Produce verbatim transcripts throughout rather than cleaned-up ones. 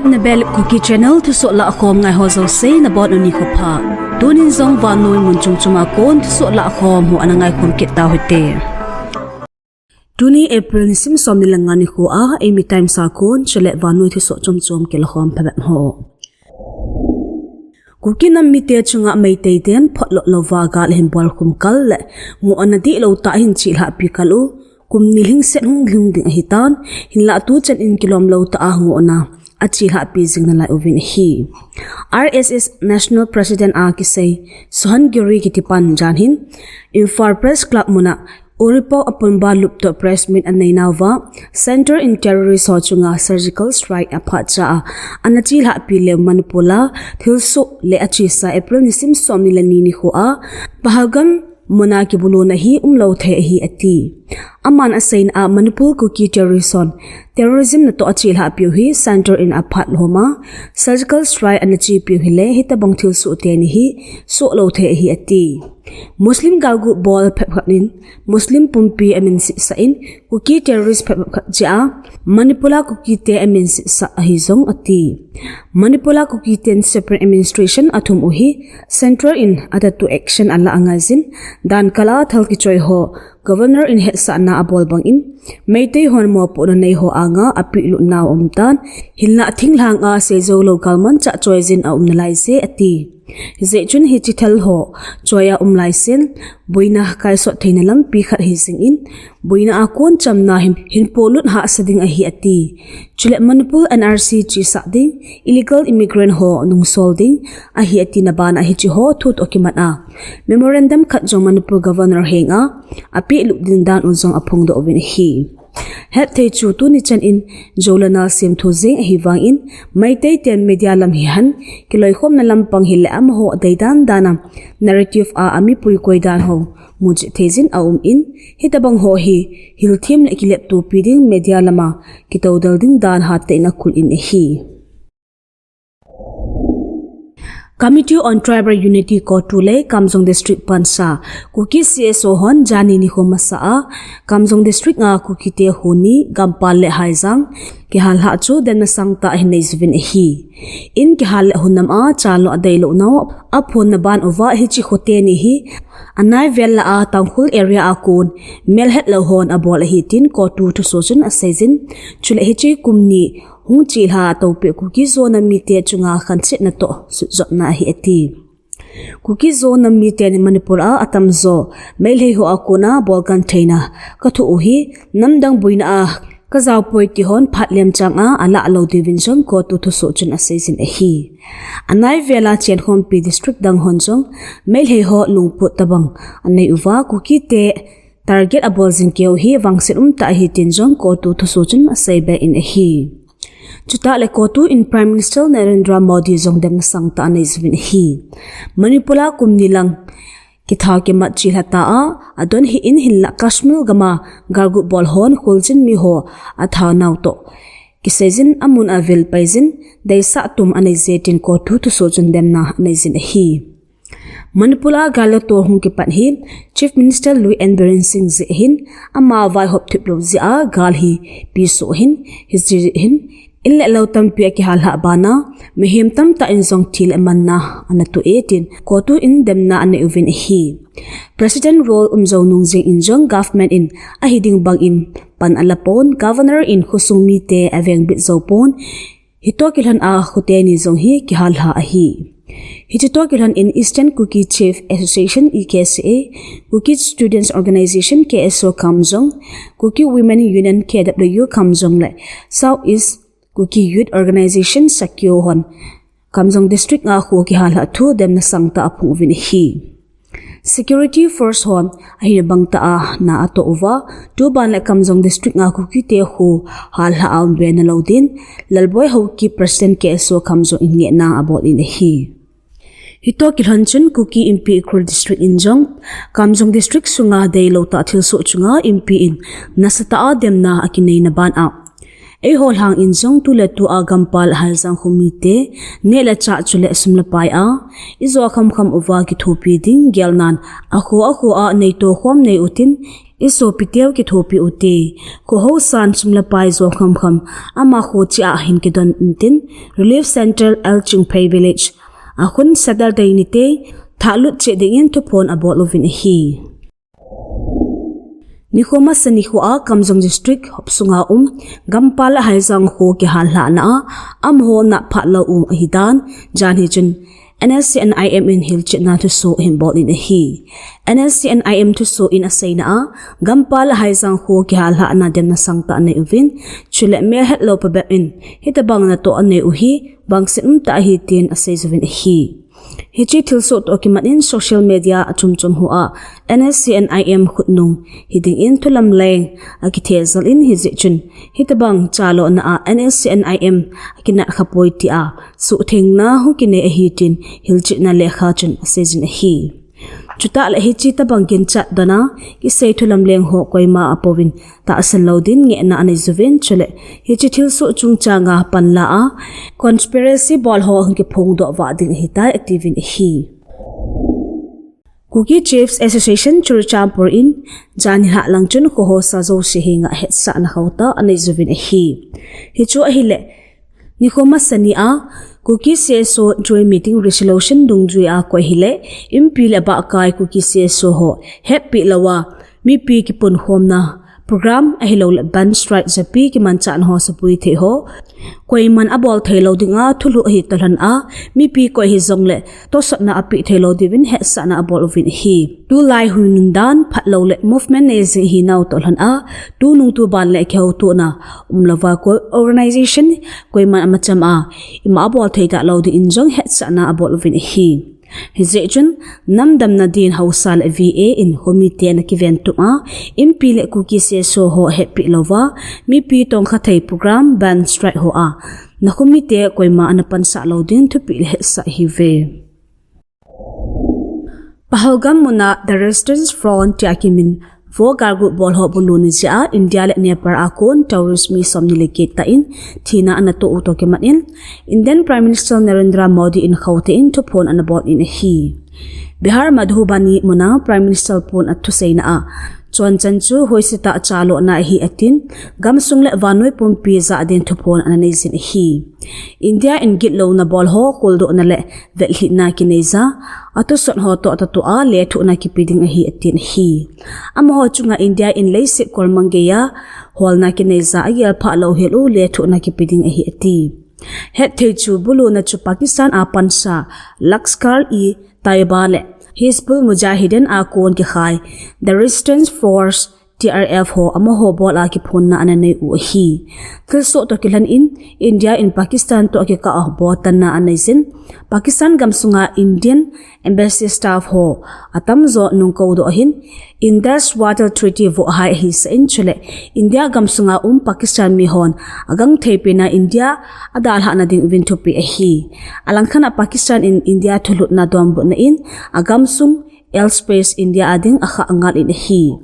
Nabel Kuki Channel thusoh lahkhom ngai ho jouse nabonun nikho pha. Tunin jong vannoi mun chom chom a kon thusoh lahkhom ho ana ngaikhom kit tau hite. Tuni April nisim som ni le nga nikho a, Eimi Times a kon chule vannoi thusoh chom chom kilakhom phabep ho. Kuki nam mite chunga Meitei ten photlot louva gal ahin bolkhum kal le ngohna dihlou tah ahin chelhahpi kal u, kum ni lhingset hung lhung ding ahitan, hinlah tuchan in kilom lou tah a ngohna achelhahpi jing nalai uvin ahi. R S S National President a kisei Sohangiri kitipan jan hin Imphal Press Club muna Uripok Apunba luptoh press meet anei nauva, Centre in terrorist ho chunga surgical strike aphat cha a ana chelhahpi leu Manipur a thilsoh le achesa April nisim som ni le ni nikho a Pahalgam muna kibuluna hi umlou thei ahi ati. Aman aseina a Manipur Kuki terrorist hon terrorism natoh achelhahpiu hi Centre in aphat lhom a surgical strike ana chepiu hile hitobang thilsoh teni hi sohlou thei ahi ati. Muslim galgut bol phabep khat in Muslim pumpi amin setsah in Kuki terrorist phabep khat jeh a Manipur a Kuki te amin setsah ahi jong ati. Manipur a Kuki ten separate administration athum u hi Centre in atatu action ala angaijin, dan kal a thal kichoi ho Governor in hetsahna abol bangin, Meitei hon mopohna nei ho anga apehlut nau aumtan, hinlah thinglhang a seijou lou galmanchah choijin aum nalai je ati. Hijeh chun hiche thal ho choi a um laisen, boina kaisot theina lampi khat hijing in, boina a kon chamna hin, hin polut hahsa ding ahi ati. Chule Manipur N R C chesah ding, illegal immigrant ho nungsol ding ahi atina bana hiche ho thu toh kimat a memorandum khat jong Manipur Governor henga apehlut ding dan u jong aphongdoh uvin ahi. Hetthei chu tuni chan in jou le nal semthu jeng ahivangin, Meitei ten media lam hihen kiloikhomna lampang hile amaho adei dan dan a narrative a amipui koi dan ho muchet theijin aum in, hitobang ho hi hilthem le kileptopi ding media lama kitoudal ding dan hatah in akhol in ahi. Committee on Tribal Unity CoTU le Kamjong District pansa Kuki C S O hon jani nikho masa a Kamjong District a Kuki te huni Gampal le Haijang kihallhah chu demna sangtah ahin nei uvin ahi. In kihal le hunam a chalou adeilou nau aphonna ban uva hiche kho teni hi anaivel lah a Tangkhul area a kon melhetlou hon abol ahi tin CoTU thusoh chun aseijin, chule hiche kum ni hung chelha toupeh Kuki-Zo nam mite chunga khansetna toh sutjopna ahi ati. Kuki-Zo nam miten Manipur a atamjo Meitei ho a kona bolkan theina kathoh u hi namdang boina a kajaopoi ti hon phat lemchang a alahlou diuvin jong CoTU thusoh chun aseijin ahi. Anaivel a chenkhompi district dang hon jong Meitei ho lungput tobang anei uva Kuki te target abol jing keu hi vangset umtah ahi tin jong CoTU thusoh chun aseibe in ahi. Chutah le CoTU in Prime Minister Narendra Modi jong demna sangtah anei uvin ahi. Manipur a kum ni lang kitha kimat chelha ta a adon hih in hinlah Kashmir gam a galgut bol hon kholjin mi ho atha nau toh kiseijin amun a vil paijin deisah tum anei je tin CoTU thusoh chun demna aneijin ahi. Manipur a gal le tol hung kipat hi Chief Minister Lui N Biren Singh jeh hin ama vaihop thiplou jeh a gal hi pisoh hin, hiche hin in le lou tampi akihallhah bana mihem tamtah in jong thi le manna ana toh e tin CoTU in demna anei uvin ahi. President rule umjou nung jeng in jong government in ahiding bangin pan alapon, Governor in khosung mite avengbit joupon, hitoh kilhon a kho teni jong hi kihallhah ahi. Hiche toh kilhon in Eastern Kuki Chief Association E K C A, Kuki Students Organisation K S O Kamjong, Kuki Women Union K W Kamjong le South East Kuki Youth Organisation SAKYO hon Kamjong District a kho kihallhah thu demna sangtah aphong uvin ahi. Security force hon ahin bangtah a na atoh uva, tuban le Kamjong District a Kuki te kho hallhah a umbe nalou din, Lalboi Haokip President K S O Kamjong in ngehna abol in ahi. Hitoh kilhon chun Kuki Inpi Ukhrul District in jong Kamjong District sunga deilou tah thilsoh chunga Inpi in nasatah a demna akineina ban a, eiho lhang in jong tu le tu a Gampal Haijang kho mite neh le chah chule sum le pai a ijo khamkham uva kithopi ding gelnan akho akho a neitoh khom nei utin, Isopiteu kithopi ute. Khoho san sum le pai jo kham kham ama kho chia hin kidon intin, Relief Center L Chingphei Village a khun Saturday nite thahlut cheh dingin thuphon abol uvin ahi. Nikho masa nikho a Kamjong District hop sunga um Gampal le Haijang kho kihal lhahna a amaho na phat lou u ahi dan, jan hi chun N S C N I M in hilchetna thuso hin bol in ahi. N S C N I M thuso in aseina a, Gampal le Haijang kho kihal lhahna demna sangtah anei uvin, chule mel het lou pa bep in hitabang natoh anei u hi bangsin umtah ahi tin asei uvin ahi. Hiche thilsoh toh kimat in social media a chomchom ho a N S C N I M khutnung hiding in thulamleng akithejal in, hijeh chun hitabang chalona a N S C N I M akinat khapoi tia suhthengna hung kinei ahi tin hilchetna lekha chun asei jin ahi. Chutah le hiche tabang ginchat dona kisei thulamleng ho koima apouvin tahsan lou din ngehna anei uvin, chule hiche thilsoh chungchang a panla a conspiracy bol ho hung kiphongdoh vah ding ahitai atiuvin ahi. Kuki Chiefs Association Churachandpur in janhi lhah lang chun khoho sa jouse henga hetsahna khauhtah anei uvin ahi. Hichu ahile, nikho masa ni a Kuki C S O Joint Meeting Resolution dungjui a koi hile, inpi le bahkai Kuki C S O ho hetpeh louva mipi kipunkhomna program ahilouleh ban strike japi kimanchahna ho sapui thei ho koiman abol thei lou dinga thulhuh ahi toh lhon a, mipi koi hijongle tosotna apeh thei lou diuvin hetsahna abol uvin ahi. Tulai hui nundan phat lou le movement nei jing ahi nau toh lhon a, tunung tuban le kihoutona umlouva koi organization koiman amacham a ima abol thei talou dingin jong hetsahna abol uvin ahi. Hijeh chun namdamna din haosa le V A in khomite ana kiventup a, inpi le Kuki C S O ho hetpeh louva mipi tongkha thei program ban strike ho a na khomite koima ana pansah lou din thupeh le hetsah ahiuve. Pahalgam muna The Resistance Front tia kimin Vo galgut bol ho buluna jeh a India le Nepal a kon terrorist mi somni le get tah in thina ana toh u toh kimat in, Indian Prime Minister Narendra Modi in khoutah in thuphon ana bol in ahi. Bihar Madhubani muna Prime Minister pun athuseina a, chonchan chu hoisetah chalona ahi atin, gamsung le vannoi pumpi jah din thuphon ana nei jin ahi. India in gitlouna bol ho kholdohna le vetlhitna kineija, athusot ho toh tatuh a lethuhna kipe ding ahi atin ahi. Amaho chunga India in leiset kolmang geiya holna kineija, agel phah louhel u lethuhna kipe ding ahi ati. Hetthei chu buluna chu Pakistan a pansa Lashkar-e-Taiba le Hizbul Mujahideen a kon kikhai The Resistance Force T R F ho amaho bol a kiphonna ana nei u ahi. Thilsoh toh kilhon in India in Pakistan toh akikah a bol tanna anei jin, Pakistan gamsunga Indian Embassy staff ho atamjo nungkoudoh ahin, Indus Waters Treaty vohhai ahisah in, chule India gamsunga um Pakistan mihon agangthei pena India adalhah na ding uvin thupeh ahi. Alangkhat a Pakistan in India thulhutna donbutna in agamsung airspace India a ding akhah ngal in ahi.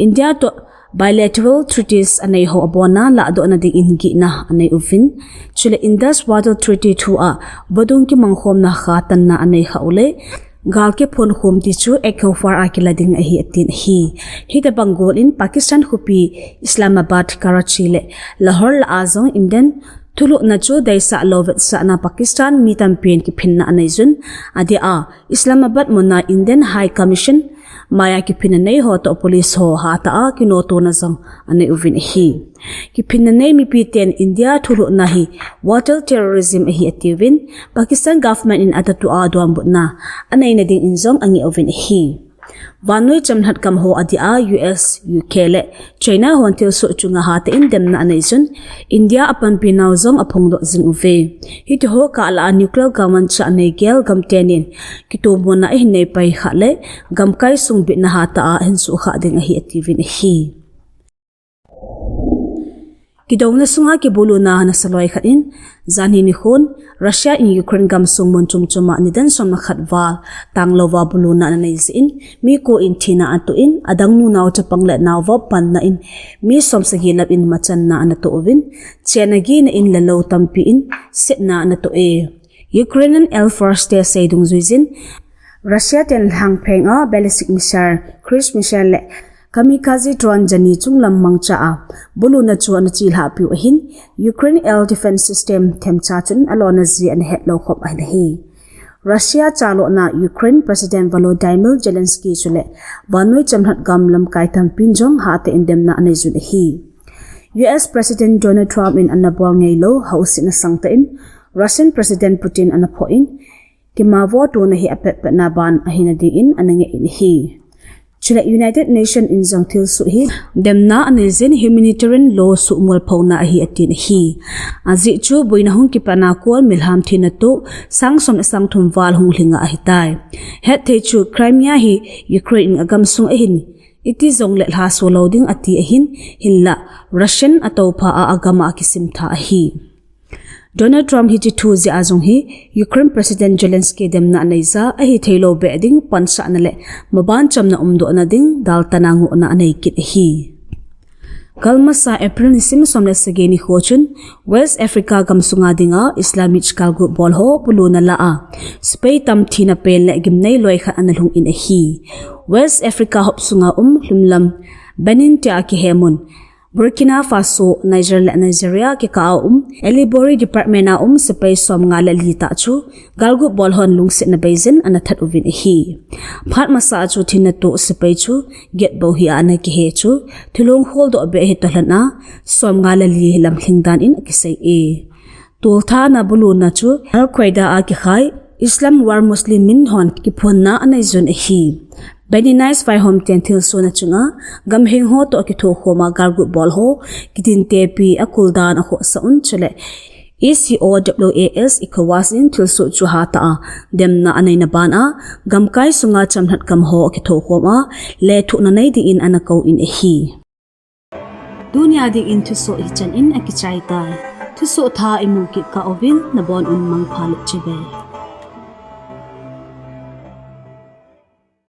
India toh bilateral treaties anei ho abonna lahdohna dingin gihna anei uvin, chule Indus Waters Treaty thua vadung kimangkhomna kha tanna anei kha uleh, gal kiphonkhom ti chu Ek Khapar a kila ding ahi atin ahi. Hitabang gol in Pakistan khopi Islamabad, Karachi le Lahore lah a jong Indian thulhuhna chu deisah lou vetsahna Pakistan mi tampin kiphinna anei jun, adeh a Islamabad muna Indian High Commission maiya kiphinna nei ho toh police ho hatah a kinotona jong anei uvin ahi. Kiphinna nei mipiten India thulhuhna hi water terrorism ahi atiuvin, Pakistan government in atatuh a donbutna aneina dingin jong angeh uvin ahi. Vannoi chamlhat gam ho adeh a U S, U K le China hon thilsoh chunga hatah in demna anei jun, India apanpinau jong aphongdoh jing uve. Hitiho kah lah a nuclear galmanchah neigel gamtenin kitomona ahin neipai khah le, gamkai sung bitna hatah a ahin suhkhah ding ahi atiuvin ahi. Kidouna sunga kibuluna nasaloi khat in, janhi nikhon Russia in Ukraine gamsung mun chomchom a nidan som le khat val tanglouva buluna ana nei jeh in, mi ko in thina atoh in, adang nunao chapang le naovop panna in mi som sagi lam in machanna ana toh uvin, chenna gihna in le lou tampi in setna ana toh e. Ukrainian Air Force te sei dungjui jin, Russia ten lhangpheng a ballistic missile, cruise missile le Kamikaze drone jani chunglam mangcha a buluna chu ana chilhah piu ahin, Ukraine air defense system themcha chun alona jeh ana hetlou khop ahin ahi. Russia chalona Ukraine President Volodymyr Zelensky chule vannoi chamlhat gam lamkai tampin jong hatah in demna anei jun ahi. U S President Donald Trump in ana bol ngeilou hausin asang tah in, Russian President Putin ana phoh in, kimavotona hi apetpetna ban ahina dingin ana ngeh in ahi. Chule United Nations in jong thilsoh hi demna anei jin humanitarian law suhmolphona ahi atin ahi. Ajeh chu boina hung kipatna kol milham thina toh sang som le sang thum val hung lhinga ahitai. Hetthei chu Crimea hi Ukraine in agamsung ahin, iti jongle lhaso lou ding ati ahin, hinlah Russian atoupha a agam a akisimtha ahi. Donald Trump hiche thu jeh a jong hi Ukraine President Zelensky demna aneija ahitheilou beh ding pansahna le maban chamna umdohna ding daltana ngohna anei kit ahi. Galmasa April nisim som le sagi nikho chun West Africa gamsunga dinga Islamist galgut bol ho buluna lah a sepai tam thina pen le gimnei loi khat ana lhung in ahi. West Africa hopsunga um lhumlam Benin tia kihemun Burkina Faso, Niger le Nigeria kikah a um Alibori Department a um sepai somnga le li tah chu galgut bol hon lungsetna beijin ana that uvin ahi. Phat masa a chu thina toh sepai chu gate bou hi a ana kihe chu thilong holdoh beh hi toh lhon a somnga le li lam lhing dan in akisei e. Toltha na buluna chu Al-Qaeda a kikhai Islam war Muslim min hon kiphonna anei jun ahi. Beninese vaihom ten thilsohna chunga gamhing ho toh kithokhom a galgut bol ho kidintepi a kuldan akhohsah un chule E C O W A S ECOWAS in thilsoh chu hatah a demna aneina ban a gamkai sunga chamlhat gam ho kithokhom a lethuhna nei dingin ana kou in ahi. Tunia dingin thusoh hichan in akichai tai. Thusoh thah imu kit kah uvin nabon un mangpha le chibai.